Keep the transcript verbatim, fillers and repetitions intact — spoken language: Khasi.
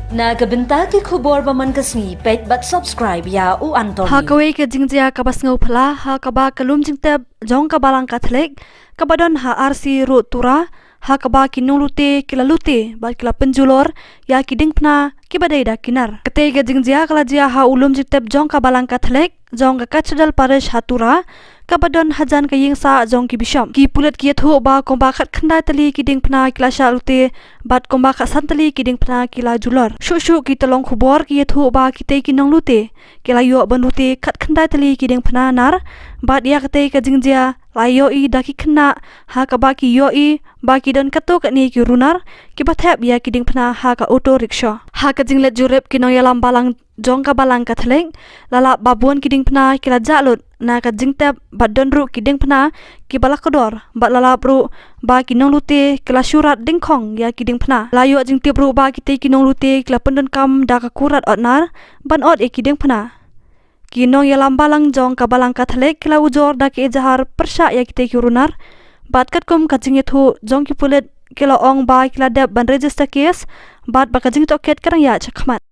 Na ka bynta ki khubor ba man ka sngi, peit bad subscribe ïa U Anthony. Ha kawei ka jingjia kaba sngewphylla, ha kaba ka lum jingtep jong ka Balang Katholik kaba don ha R C Road Tura, ha kaba ki nonglute ki la lute bad ki la pynjulor ïa ki diengphna kiba dei da ki nar. Katei ka jingjia ka la jia ha u lum jingtep jong ka Balang Katholik jong ka Cathedral Parish ha Tura, kaba don hajan ka ïing sah jong ki bishop. Ki pulit ki ïathuh ba kumba khatkhyndai tylli ki diengphna ki la shah lute bad kumba khatsan tylli ki diengphna ki la julor. Shuh shuh ki tyllong khubor ki ïathuh ba kitei ki nonglute ki la ïoh ban lute khatkhyndai tylli ki diengphna nar, bad ïa katei ka jingjia la ïohi da ki khynnah, ha kaba ki ïohi ba ki don katto katne ki runar kiba thep ïa ki diengphna ha ka auto rickshaw. Ha ka jingleit jurip ki nongïalam balang jong ka Balang Katholik la lap ba bun ki diengphna ki la jah lut na ka jingtep, bad don ruh ki diengphna kiba la kdor, bad la lap ruh ba ki nonglute ki la shu rat dyngkhong ïa ki diengphna. La ïoh jingtip ruh ba kitei ki nonglute ki la pyndonkam da ka kurat ot nar ban ot ïa ki diengphna. Ki nongïalam balang jong ka Balang Katholik ki la ujor da ka ejahar pyrshah ïa kitei ki runar, bad katkum ka jingïathuh jong ki pulit, ki la ong ba ki la dep ban register case bad ba ka jingtohkit ka dang ïaid shakhmat.